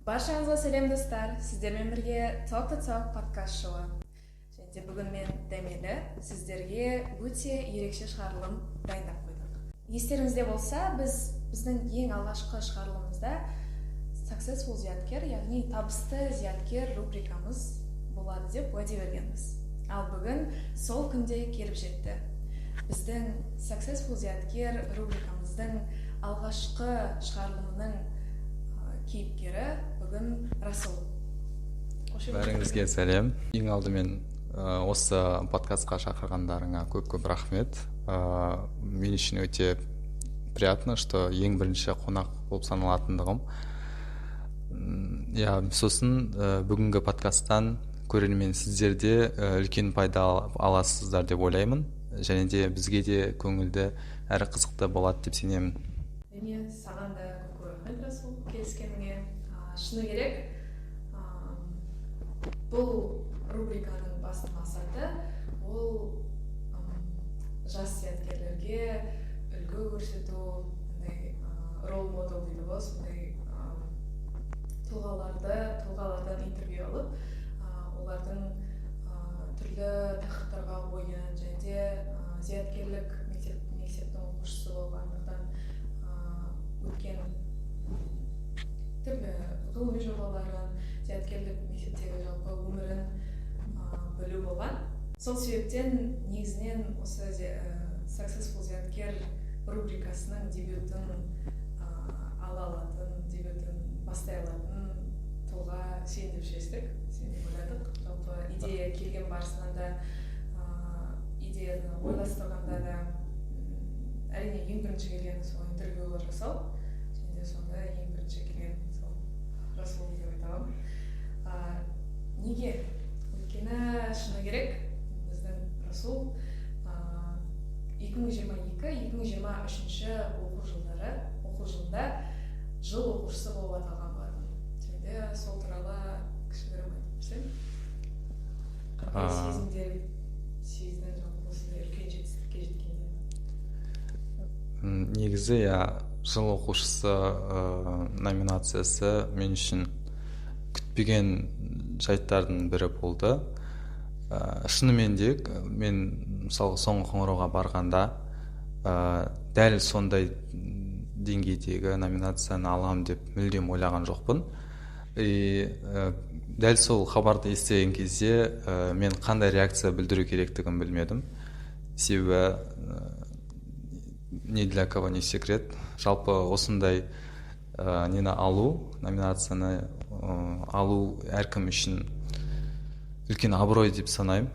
Баршаңызға сәлем, достар! Сіздермен бірге Talk to Talk подкаст шоуы. Және де бүгін мен, Дәмелі, сіздерге өте ерекше шығарылым дайындап қойдық. Естеріңізде болса, біз біздің ең алғашқы шығарылымымызда Successful зияткер, яғни табысты зияткер рубрикамыз болады деп уәде бергенбіз. Ал бүгін сол күнде келіп жетті. Біздің Successful зияткер рубрикамыздың алғашқы шығарылымының кейіпкері бүгін Расул. Қош келдің. Бәріңізге сәлем! Ең алдымен осы подкастқа шақырғандарыңа көп көп рахмет. Мен үшін өте приятно, что ең бірінші қонақ болып саналатындығым. Иә, сосын бүгінгі подкасттан көрермен сіздер де үлкен пайда аласыздар деп ойлаймын және де бізге де көңілді әрі қызықты болады деп сенемін. Және саған да көп көп рахмет, Расул, келіскеніңе. Шыны керек, бұл рубриканың басты мақсаты ол жас зияткерлерге үлгі көрсету, андай role model дейді ғой, сондай тұлғалардан интервью алып, олардың түрлі тақырыптарға ойын және де зияткерлік мектептің оқушысы болғандықтан, өткен түрлі ғылыми жобаларын, зияткерлік мектептегі жалпы өмірін білу болған. Сол себептен негізінен осы Successful зияткер рубрикасының дебютін ала алатын, дебютін бастай алатын тұлға сен деп шештік, сен деп ойладық. Жалпы идея келген барысынан да, идеяны ойластырғанда да, әрине, ең бірінші келгені сол интервьюлар жасау және де сонда ең бірінші келген сол Расул деп айта аламын. Неге? Өйткені, шыны керек, біздің Расул 2022-2023 оқу жылында жыл оқушысы болып аталған болатын. Және де сол туралы кішігірім айтып берсең, қандай сезімдер сездің жалпы осындай үлкен жетістікке жеткенде? Негізі, иә, жыл оқушысы номинациясы мен үшін күтпеген жайттардың бірі болды. Шынымен де, мен, мысалы, соңғы қоңырауға барғанда дәл сондай деңгейдегі номинацияны аламын деп мүлдем ойлаған жоқпын. И дәл сол хабарды естіген кезде мен қандай реакция білдіру керектігін білмедім, себебі ни для кого не секрет, жалпы осындай нені алу, номинацияны алу әркім үшін үлкен абырой деп санаймын.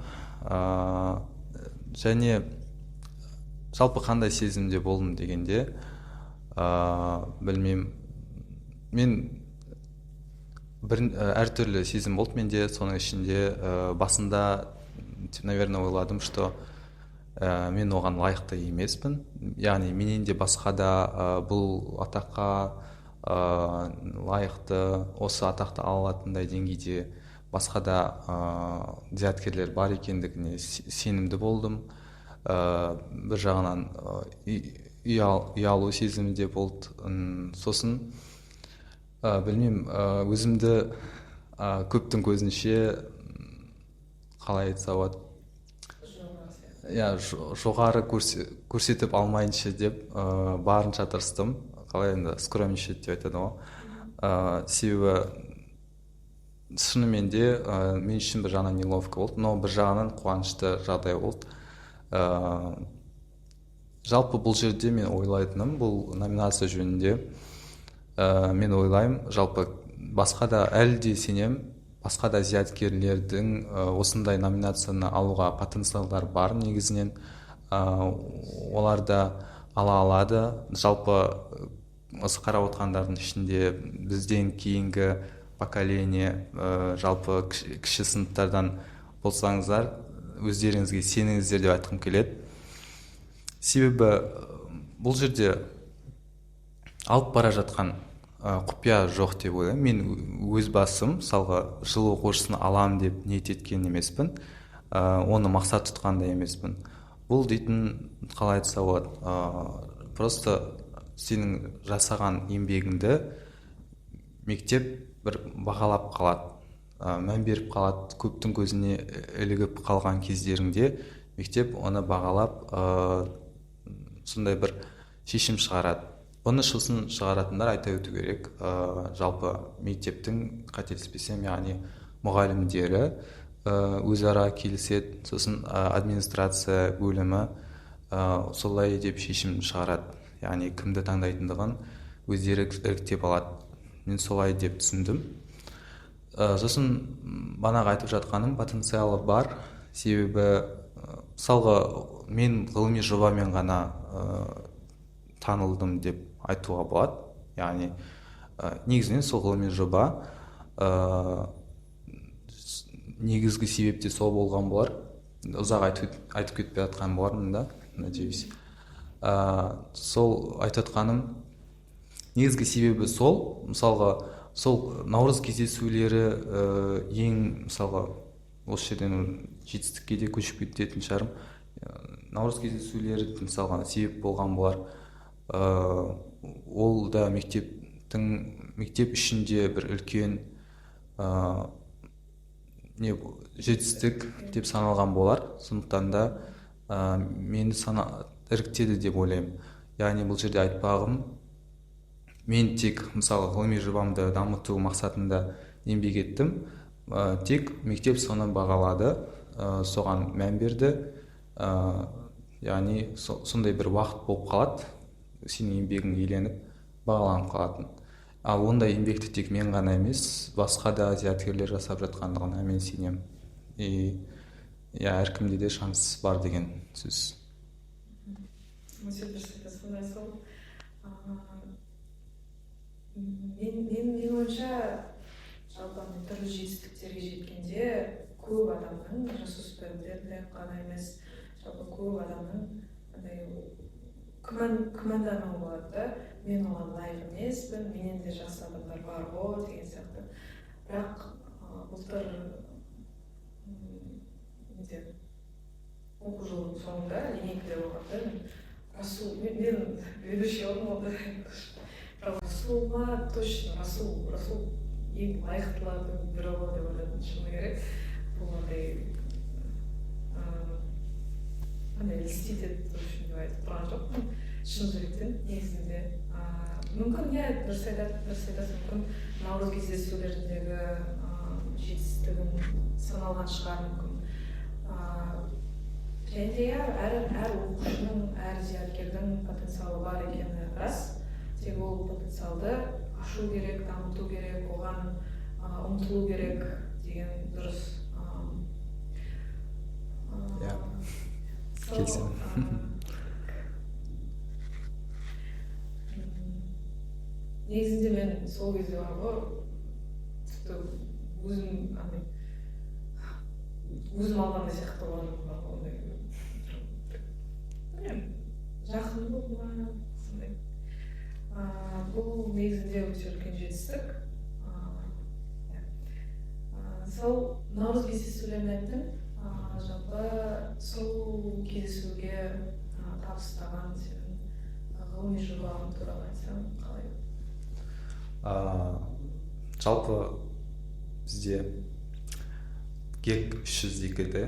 Және жалпы қандай сезімде болдым дегенде, білмеймін, мен бір әртүрлі сезім болды менде. Соның ішінде басында, наверное, ойладым, что мен оған лайықты емеспін, яғни менен де басқа да бұл атаққа лайықты, осы атақты ала алатындай деңгейде басқа да зияткерлер бар екендігіне сенімді болдым. Бір жағынан ұялу сезімі де болды. Сосын білмеймін, өзімді көптің көзінше, қалай айтса болады, иә, жоғары көрсетіп алмайыншы деп барынша тырыстым. Қалай енді, скромничать деп айтады ғой. Себебі шынымен де мен үшін бір жағынан неловко болды, но бір жағынан қуанышты жағдай болды. Жалпы бұл жерде мен ойлайтыным, бұл номинация жөнінде мен ойлаймын, жалпы басқа да, әлі де сенемін, басқа да зияткерлердің осындай номинацияны алуға потенциалдар бар негізінен. Олар да ала алады. Жалпы осы қарап отқандардың ішінде бізден кейінгі поколение, жалпы кіші сыныптардан болсаңыздар, өздеріңізге сеніңіздер деп айтқым келеді, себебі бұл жерде алып бара жатқан құпия жоқ деп ойлаймын. Мен өз басым, мысалға, жыл оқушысын аламын деп ниет еткен емеспін, оны мақсат тұтқан да емеспін. Бұл дейтін, қалай айтса болады, просто сенің жасаған еңбегіңді мектеп бір бағалап қалады, мән беріп қалады. Көптің көзіне ілігіп қалған кездеріңде мектеп оны бағалап, сондай бір шешім шығарады. Бұны сосын шығаратындар, айта өту керек, жалпы мектептің, қателеспесем, яғни мұғалімдері өзара келіседі, сосын администрация бөлімі солай деп шешім шығарады. Яғни кімді таңдайтындығын өздері іріктеп алады. Мен солай деп түсіндім. Сосын бағанағы айтып жатқаным, потенциалы бар, себебі мысалға мен ғылыми жобамен ғана танылдым деп айтуға болады. Яғни негізінен сол ғылыми жоба, негізгі себеп те сол болған болар. Ұзақ айтып кетпей жатқан болармын да, надеюсь. Сол айтып жатқаным, негізгі себебі сол, мысалға сол наурыз кездесулері, ең мысалға осы жерден жетістікке де көшіп кететін шығармын. Наурыз кездесулері мысалға себеп болған болар. Ол да мектеп ішінде бір үлкен не жетістік деп саналған болар. Сондықтан да мені іріктеді деп ойлаймын. Яғни бұл жерде айтпағым, мен тек мысалы ғылыми жобамды дамыту мақсатында еңбек еттім, тек мектеп соны бағалады, соған мән берді. Яғни сондай бір уақыт болып қалады, сенің еңбегің еленіп бағаланып қалатын. Ал ондай еңбекті тек мен ғана емес, басқа да зияткерлер жасап жатқандығына мен сенемін. И иә, әркімде де шанс бар деген сөз. Өте дұрыс айтасың, Расул. Мен ойымша, жалпы андай түрлі жетістіктерге жеткенде көп адамның, жасөспірімдердің ғана емес, жалпы көп адамның андай күмәндануы болады да, мен оған лайық емеспін, менен де жақсы адамдар бар ғой деген сияқты. Бірақ былтыр неде, оқу жылының соңында линейкада болғанда мен Расул, мен ведущий болдым онда. Бірақ Расул ма, точно Расул ең лайықтылардың бірі ғой деп ойладым, шыны керек. Бұл андай льстить ету үшін деп айтып тұрған жоқпын, шын жүректен негізінде. Мүмкін, иә, дұрыс айтасың, мүмкін наурыз кездесулеріндегі жетістігім саналған шығар мүмкін. Және де иә, әр оқушының, әр зияткердің потенциалы бар екені рас. Тек ол потенциалды ашу керек, дамыту керек, оған ұмтылу керек деген дұрыс. Иә, келісемін. Негізінде мен сол кезде бар ғой, тіпті өзім андай өзім алғандай сияқты болғаным бар ғой, ондай білмеймін, жақын болды ма сондай. Бұл негізінде өте үлкен жетістік. Сол наурыз кездесулерін айттың. Жалпы сол кездесуге табыстаған сенің ғылыми жобаң туралы айтсаң қалай? Жалпы бізде ГЕК 302-де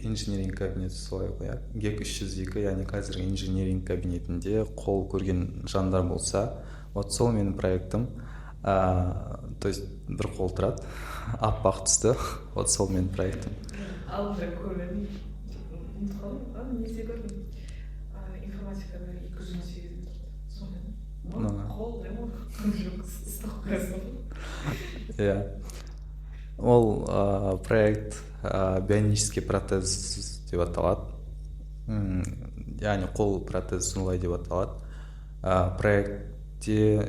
инжиниринг кабинеті солай ғой, иә? ГЕК 302, яғни қазіргі инжиниринг кабинетінде қол көрген жандар болса, вот сол менің проектім. То есть бір қол тұрады, аппақ түсті, вот сол менің проектім. Алдында көрмедім, ұмытып қалдым, неде көрдім? Информатикада 218 тұрды, сонымен қол деймін ғой, жоқ, ұстап қоясың. Иә, ол проект бионический протез деп аталады, яғни қол протез солай деп аталады. Проектте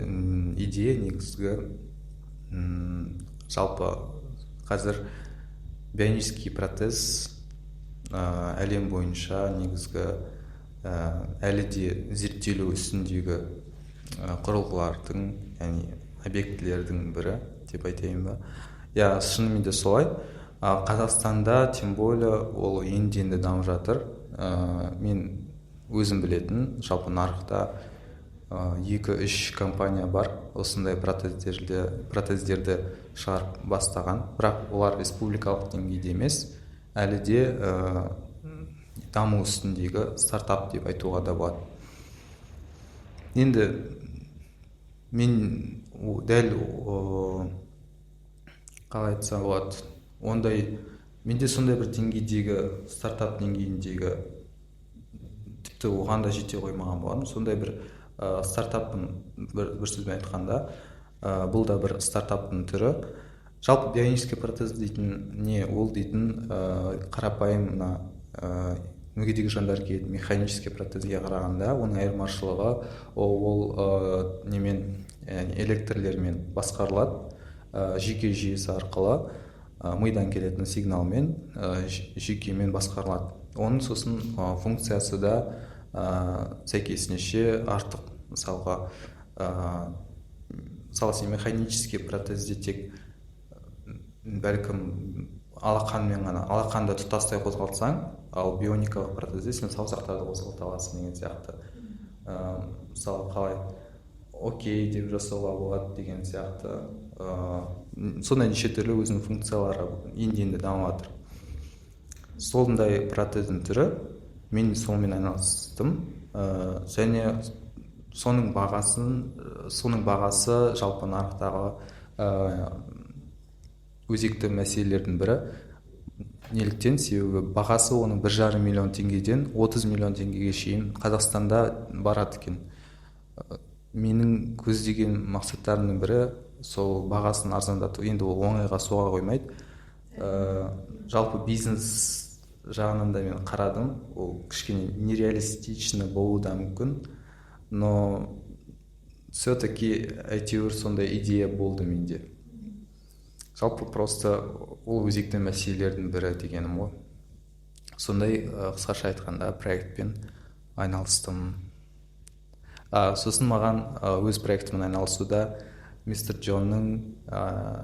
идея негізгі, жалпы қазір бионический протез әлем бойынша негізгі әлі де зерттелу үстіндегі құрылғылардың, яғни объектілердің бірі деп айтайын ба. Иә, шынымен де солай. Қазақстанда тем более ол енді-енді дамып жатыр. Мен өзім білетін, жалпы нарықта Екі үш компания бар осындай протездерді шығарып бастаған, бірақ олар республикалық деңгейде емес, әлі де даму үстіндегі стартап деп айтуға да болады. Енді мен дәл, қалай айтсам болады, ондай менде сондай бір деңгейдегі, стартап деңгейіндегі, тіпті оған да жете қоймаған болармын, сондай бір стартаптың бір сөзбен айтқанда, бұл да бір стартаптың түрі. Жалпы бионический протез дейтін не ол дейтін, қарапайым мына мүгедек жандар киетін механический протезге қарағанда оның айырмашылығы ол немен, яғни электрлермен басқарылады, жүйке жүйесі арқылы, мидан келетін сигналмен, жүйкемен басқарылады. Оның сосын функциясы да сәйкесінше артық. Мысалға, мысалы, сен механический протезде тек бәлкім алақанмен ғана, алақанды тұтастай қозғалтсаң, ал бионикалық протезде сен саусақтарды қозғалта аласың деген сияқты. Мысалы, қалай окей деп жасауға болады деген сияқты. Сондай неше түрлі өзінің функциялары енді енді дамып жатыр сондай протездің түрі. Мен сонымен айналыстым. Және соның бағасы жалпы нарықтағы өзекті мәселелердің бірі. Неліктен? Себебі бағасы оның 1,5 миллион теңгеден 30 миллион теңгеге шейін Қазақстанда барады екен. Менің көздеген мақсаттарымның бірі сол бағасын арзандату. Енді ол оңайға соға қоймайды. Жалпы бизнес жағынан да мен қарадым, ол кішкене нереалистично болуы да мүмкін, но все таки әйтеуір сондай идея болды менде. Жалпы просто ол өзекті мәселелердің бірі дегенім ғой. Сондай, қысқаша айтқанда, проектпен айналыстым. Сосын маған өз проектіммен айналысуда мистер Джонның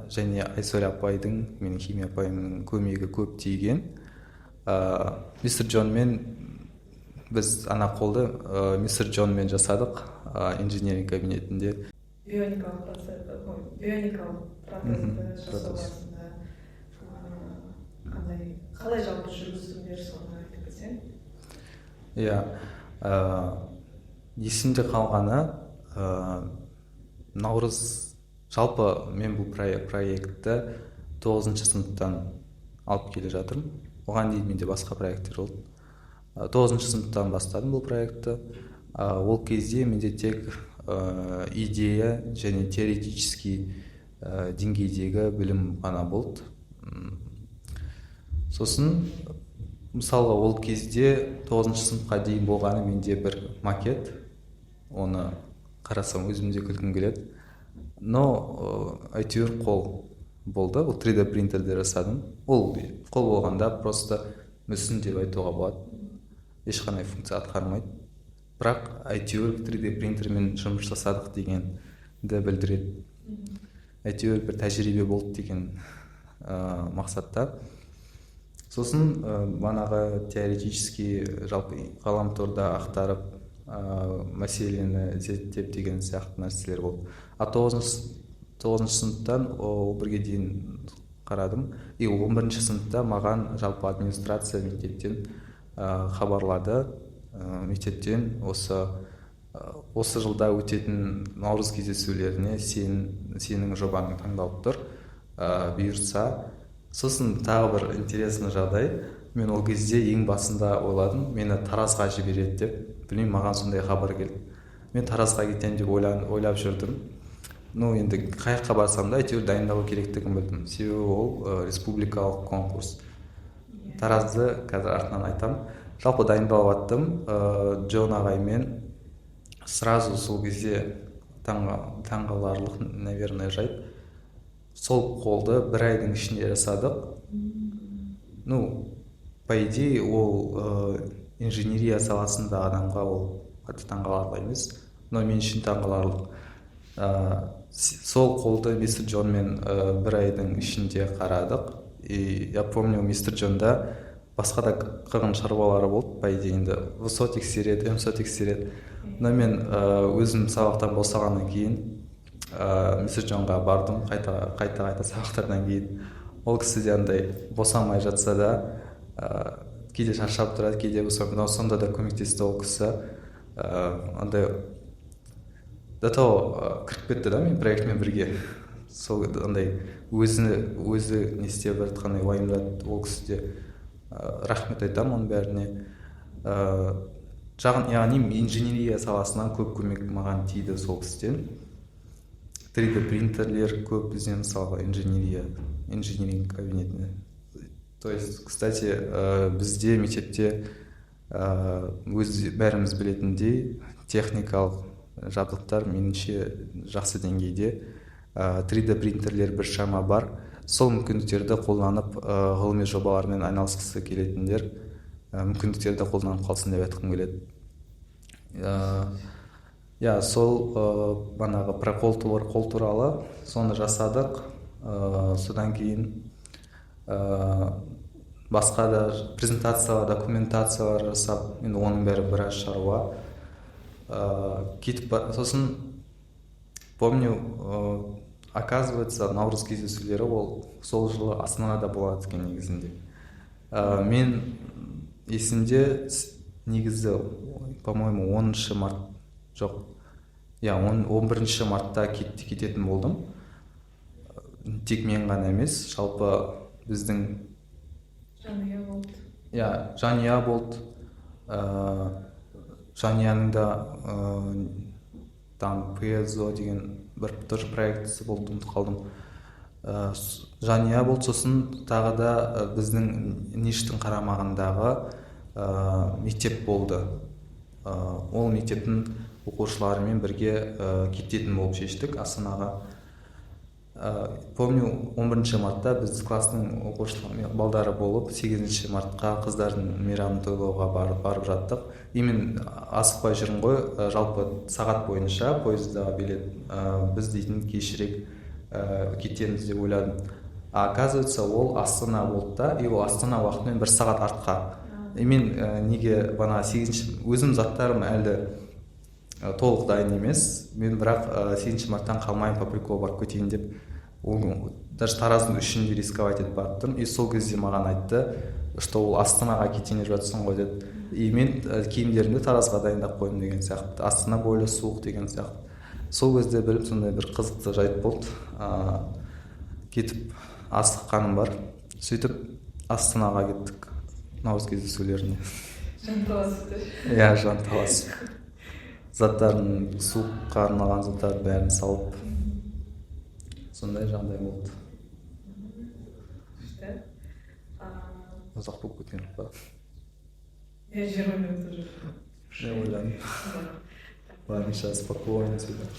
және Айсәуле апайдың, менің химия апайымның көмегі көп тиген. Мистер Джонмен біз ана қолды мистер Джонмен жасадық инженеринг кабинетінде. Бионикалық процесс, ой, бионикалық протезді жасау Протез. барысында қандай, қалай жалпы жүргіздіңдер, соны айтып кетсең. Иә, есімде қалғаны, наурыз, жалпы мен бұл проектті тоғызыншы сыныптан алып келе жатырмын. Оған дейін менде басқа проекттер болды. Тоғызыншы сыныптан бастадым бұл проектті. Ол кезде менде тек идея және теоретический деңгейдегі білім ғана болды. Сосын мысалға, ол кезде, тоғызыншы сыныпқа дейін болғаны менде бір макет. Оны қарасам, өзім де күлкім келеді, но әйтеуір қол болды. Ол 3D принтерде жасадым. Ол қол болғанда, просто мүсін деп айтуға болады, ешқандай функция атқармайды, бірақ әйтеуір 3D принтермен жұмыс жасадық дегенді білдіреді, әйтеуір бір тәжірибе болды деген мақсатта. Сосын манағы теоретический, жалпы ғаламторда ақтарып, мәселені зерттеп деген сияқты нәрселер болды. А тоғызыншы сыныптан 11-ге дейін қарадым. И 11-сыныпта маған жалпы администрация мектептен хабарлады. Мектептен осы жылда өтетін наурыз кездесулеріне сенің жобаң таңдалып тұр, бұйыртса. Сосын тағы бір интересный жағдай: мен ол кезде ең басында ойладым, мені Таразға жібереді деп. Білмеймін, маған сондай хабар келді, мен Таразға кетемін деп ойлап жүрдім. Ну енді қай жаққа барсам да, әйтеуір дайындалу керектігін білдім, себебі ол республикалық конкурс. Таразды қазір артынан айтамын. Жалпы дайындалып жаттым. Джон ағаймен сразу сол кезде, таңғаларлық, наверное, жайт, сол қолды бір айдың ішінде жасадық. Ну, по идее, ол инженерия саласында адамға ол қатты таңғаларлық емес, но мен үшін таңғаларлық. Сол қолды мистер Джонмен бір айдың ішінде қарадық. И я помню, мистер Джонда Басқа да қырғын шаруалары болды, по идее, енді ВСО тексереді, МСО тексереді. Но мен өзім сабақтан босағаннан кейін мистер Джонға бардым қайта қайта қайта сабақтардан кейін. Ол кісі де андай босамай жатса да, кейде шаршап тұрады, кейде босамай, но сонда да көмектесті ол кісі. Андай до того кіріп кетті да мен проектмен бірге, сол андай өзі өзі не істеп жатқандай уайымдады ол кісі де. Рахмет айтамын оның бәріне. Жағын, яғни инженерия саласынан көп көмек маған тиді сол кісіден. 3D принтерлер көп бізде, мысалға, инжиниринг кабинетінде. То есть, кстати, бізде мектепте, өз бәріміз білетіндей, техникалық жабдықтар меніңше жақсы деңгейде. 3D принтерлер біршама бар. Сол мүмкіндіктерді қолданып, ғылыми жобалармен айналысқысы келетіндер мүмкіндіктерді қолданып қалсын деп айтқым келеді. Иә, сол бағанағы про қол туралы соны жасадық. Содан кейін басқа да презентациялар, документациялар жасап, енді оның бәрі біраз шаруа. Кетіп сосын помню, оказывается, наурыз кездесулері ол сол жылы Астанада болады екен негізінде. Мен есімде, негізі, по моему, 10 март, жоқ, иә, 11 мартта кететін болдым. Тек мен ғана емес, жалпы біздің Жанұя болды. Иә, жанұя болды. Жанұяның да там ПЗО деген бір тоже проектісі болды, ұмытып қалдым. Жанұя болды, сосын тағы да біздің НИШ-тің қарамағындағы мектеп болды. Ол мектептің оқушыларымен бірге кететін болып шештік Астанаға. Помню, 11 мартта біз класстың оқушылар балдары болып 8 мартқа қыздардың мейрамын тойлауға барып жаттық. И мен асықпай жүрмін ғой, жалпы сағат бойынша пойыздағы билет, біз дейтін кешірек кетеміз деп ойладым. А оказывается, ол Астана болды да, и ол Астана уақытымен бір сағат артқа. И мен неге бағана сегізінші, өзім заттарым әлі толық дайын емес мен, бірақ 8 марттан қалмайын, по приколу барып кетейін деп, ол даже Тараздың 3-інде рисковать етіп барып тұрмын. И сол кезде маған айтты, что ол Астанаға кетейін деп жатсың ғой деді. И мен киімдерімді Таразға дайындап қойдым деген сияқты, Астана более суық деген сияқты. Сол кезде біліп, сондай бір қызықты жайт болды. Кетіп асыққаным бар. Сөйтіп Астанаға кеттік наурыз кездесулеріне. Жанталасып. Иә, жанталасып, заттарын, суыққа арналған заттардың бәрін салып, сондай жағдай болды. Күшті. Ұзақ болып кеткен жоқ па? Иә, 20 минут уже. Мен ойладым, ладно, сейчас спокойно сөйлеп.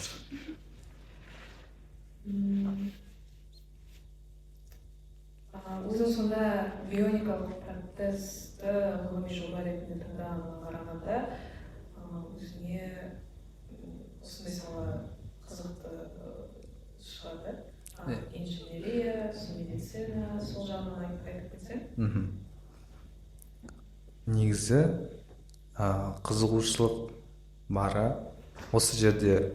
Өзің сонда бионикалық протезді ғылыми жоба ретінде таңдағанға қарағанда, өзіңе осындай сала қызықты шығады. Инженерия, сосын медицина, сол жағынан айтып кетсең. Негізі қызығушылық бары. Осы жерде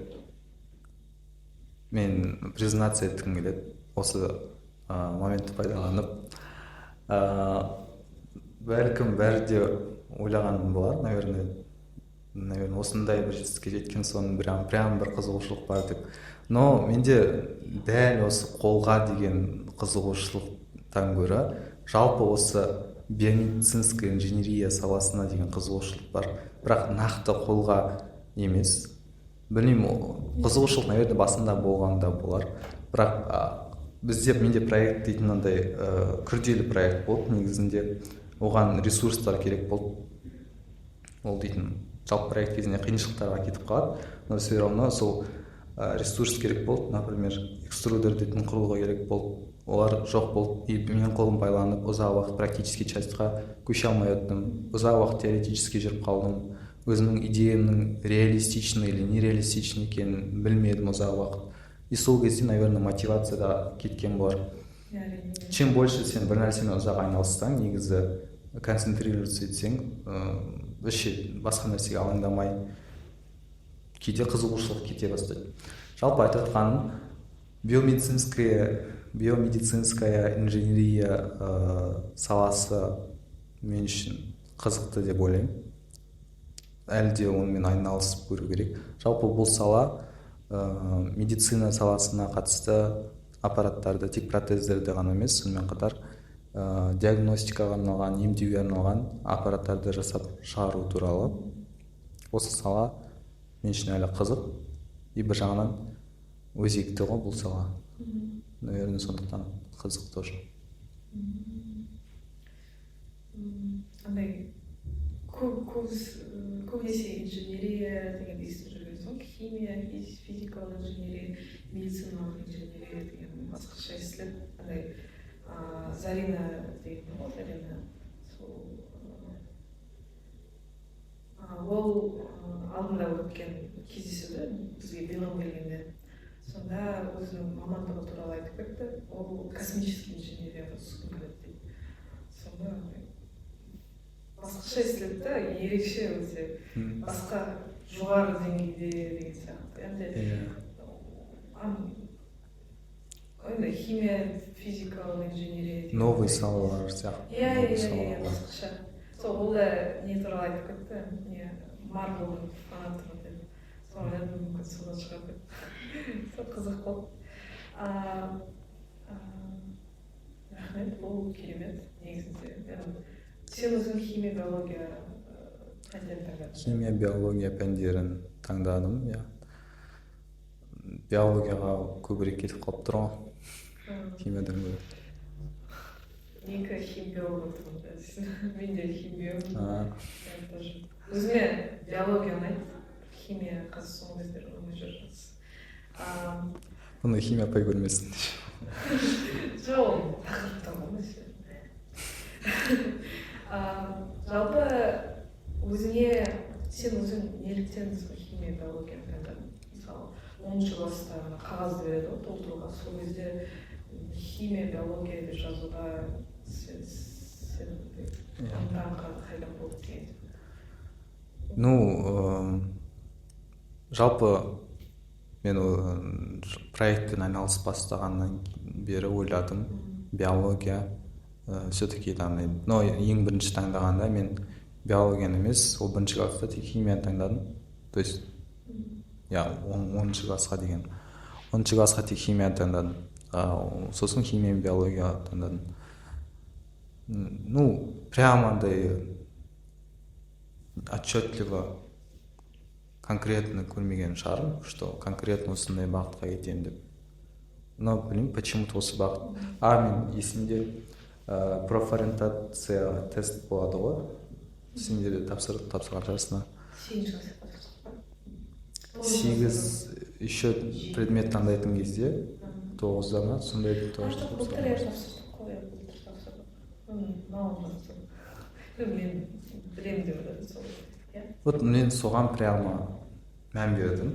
мен признаться еткім келеді, осы моментті пайдаланып. Бәлкім, бәрі де ойлаған болар, наверное, осындай бір жетістікке жеткен соң прям бір қызығушылық бар деп. Но менде дәл осы қолға деген қызығушылықтан гөрі жалпы осы биомедицинская инженерия саласына деген қызығушылық бар, бірақ нақты қолға емес. Білмеймін, ол қызығушылық, наверное, басында болған да болар, бірақ бізде, менде проект дейтін мынандай күрделі проект болды негізінде, оған ресурстар керек болды. Ол дейтін жалпы проект кезінде қиыншылықтарға кетіп қалады, но все равно сол ресурс керек болды. Например, экструдер дейтін құрылғы керек болды, олар жоқ болды. И менің қолым байланып, ұзақ уақыт практический частьқа көше алмай өттім, ұзақ уақыт теоретически жүріп қалдым. Өзімнің идеямның реалистичный или нереалистичный екенін білмедім ұзақ уақыт. И сол кезде, наверное, мотивация да кеткен болар. Әрине. Чем больше сен бір нәрсемен ұзақ айналыссаң, негізі Концентрироваться етсең, вообще басқа нәрсеге алаңдамай, кейде қызығушылық кете бастайды. Жалпы айтып отқаным, биомедицинская инженерия саласы мен үшін қызықты деп ойлаймын. Әлі де онымен айналысып көру керек. Жалпы бұл сала медицина саласына қатысты аппараттарды, тек протездерді ғана емес, сонымен қатар диагностикаға арналған, емдеуге арналған аппараттарды жасап шығару туралы. Осы сала мен үшін әлі қызық и бір жағынан өзекті ғой бұл сала, наверное, сондықтан қызық тоже. Андай көп көбінесе инженерия дегенді естіп жүрген соң, химия, физикалық инженерия, медициналық инженерия деген басқаша естіледі. Андай Зарина деген ғой, Зарина сол, ол алдында өткен кездесуде бізге Билан келгенде, сонда өзінің мамандығы туралы айтып кетті. Ол космический инженерияға түскім келеді дейді. Сонда басқаша естіледі да, ерекше өте, басқа жоғары деңгейде деген сияқты. Енді енді химия, физикалық инженерия деген новый салалар сияқты. Иә. Новый Иә, салалар. Басқаша. Сол ол да не туралы айтып кетті, не, Марвелдың фанатымын деп. Сол ойладым, мүмкін содан шығар деп. Сол қызық болды. Рахмет, бұл керемет негізінде. Мен, сен өзің химия, биология пәндерін таңдадың? Химия, биология пәндерін таңдадым, иә. Биологияға көбірек кетіп қалып тұр ғой химиядан гөрі. Екі химбиолог отырмын да. Мен де химбиологпын. А, Я тоже. Өзіме биология ұнайды, химия қазір соңғы кездері ұнамай жүр. Бұны химия апай көрмесін. Жоқ, ол тақырыпта ғой мәселе. Жалпы өзіңе, сен өзің неліктен сол химия, биологияны таңдадың? Мысалы, 10-класста ана қағазды береді ғой толтыруға, сол кезде химия, биология деп жазуға сен ынтаң қайдан болды деген. Ну, жалпы мен проектпен айналысып бастағаннан бері ойладым, биология все-таки таңдаймын. Но ең бірінші таңдағанда мен биологияны емес, ол бірінші класста тек химияны таңдадым. То есть иә, 10-классқа деген, 10-классқа тек химияны таңдадым. Сосын химия мен биология таңдадым. Ну, прямо андай отчетливо, конкретно көрмеген шығармын, что конкретно осындай бағытқа кетемін деп. Но білмеймін, почему то осы бағыт. А, мен есімде, профориентация тест болады ғой, сендер де тапсырған шығарсыңдар. Сегізінші класста тапсырдық па? Сегіз, еще предмет таңдайтын кезде, тоғызда ма, сондай тоже. Жоқ, былтыр, иә, тапсырдық қой, иә, былтыр тапсырдық. Мамам тапсырды, мен білемін деп ойладым сол, иә. Вот мен соған прямо мән бердім.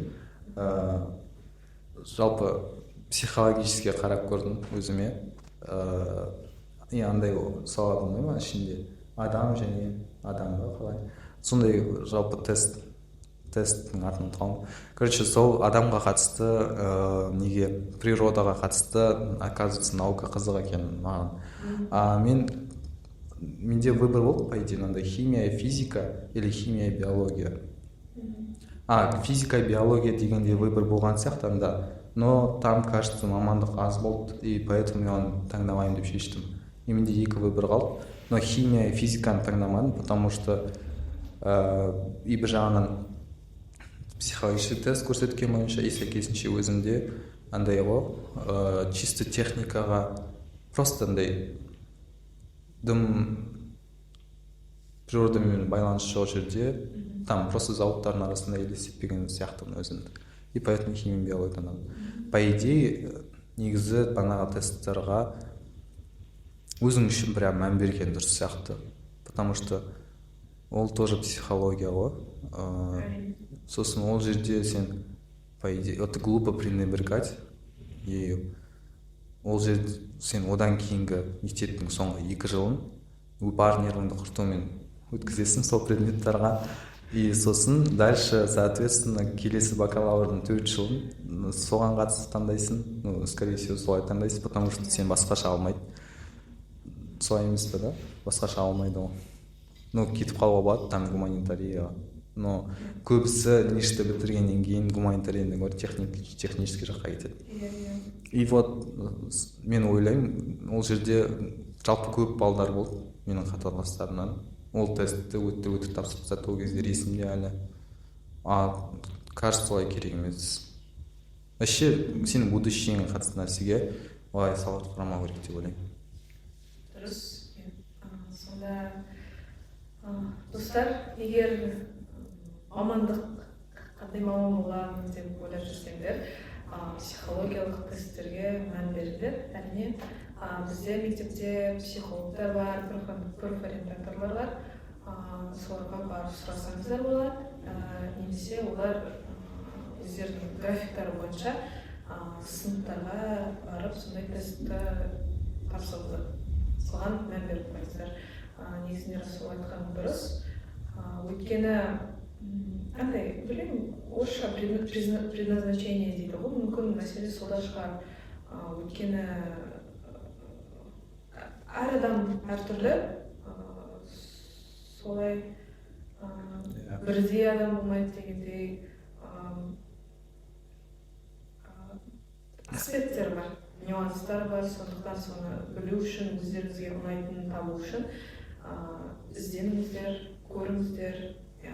Жалпы психологически қарап көрдім өзіме. И андай сала болмай ма, ішінде адам және адам ба, қалай, сондай жалпы тест, тесттің атын ұмытып қалдым. Короче, сол адамға қатысты, неге, природаға қатысты, оказывается, наука қызық екен маған. А менде выбор болды, по идее, мынандай: химия, физика или химия, биология. А, физика, биология дегенде выбор болған сияқты анда, но там, кажется, мамандық аз болды, и поэтому мен оны таңдамаймын деп шештім. И менде екі выбор қалды. Но химия и физиканы таңдамадым, потому что и бір жағынан психологический тест көрсеткен бойынша, и сәйкесінше өзімде андай ғой, чисто техникаға просто андай дым природамен байланысы жоқ жерде, там просто зауыттардың арасында елестетпеген сияқтымын өзімді, и поэтому химия, биология таңдадым. По идее, негізі бағанағы тесттарға өзің үшін прям мән берген дұрыс сияқты, потому что ол тоже психология ғой. Сосын ол жерде сен, по идее, это глупо пренебрегать ею. Ол жерде сен одан кейінгі мектептің соңғы 2 жылын Бар нервіңді құртумен өткізесің сол предметтарға. И сосын дальше, соответственно, келесі бакалаврдың 4 жылын соған қатысты таңдайсың. Ну, скорее всего, солай таңдайсың, потому что сен басқаша алмайды, солай емес пе? Да, басқаша алмайды ғой. Ну, кетіп қалуға болады там гуманитарияға, но көбісі НИШ-ті бітіргеннен кейін гуманитариядан гөрі технический жаққа кетеді. иә иә И вот мен ойлаймын, ол жерде жалпы көп балдар болды менің қатарластарымнан, ол тестті өтті, өтірік тапсырып тастады ол кездер есімде әлі. А кажется, олай керек емес вообще. Сенің будущий іңе қатысты нәрсеге олай салғырт қарамау керек деп ойлаймын. Дұрыс. Сонда, достар, егер мамандық, қандай маман боламын деп ойлап жүрсеңдер, психологиялық тесттерге мән беріңдер. Әрине, бізде мектепте психологтар бар, профориентаторлар бар, соларға барып сұрасаңыздар болады немесе олар өздерінің графиктары бойынша сыныптарға барып, сондай тестті тапсырғызады. Соған мән беріп қойыңыздар. Негізінде Расул айтқаны дұрыс, өйткені андай, білмеймін, орысша предназначение дейді ғой, мүмкін, мәселе сонда шығар. Өйткені әр адам әртүрлі, солай, бірдей адам болмайды дегендей, аспекттер бар, нюанстар бар. Сондықтан соны білу үшін, өздеріңізге ұнайтынын табу үшін ізденіңіздер, көріңіздер, иә.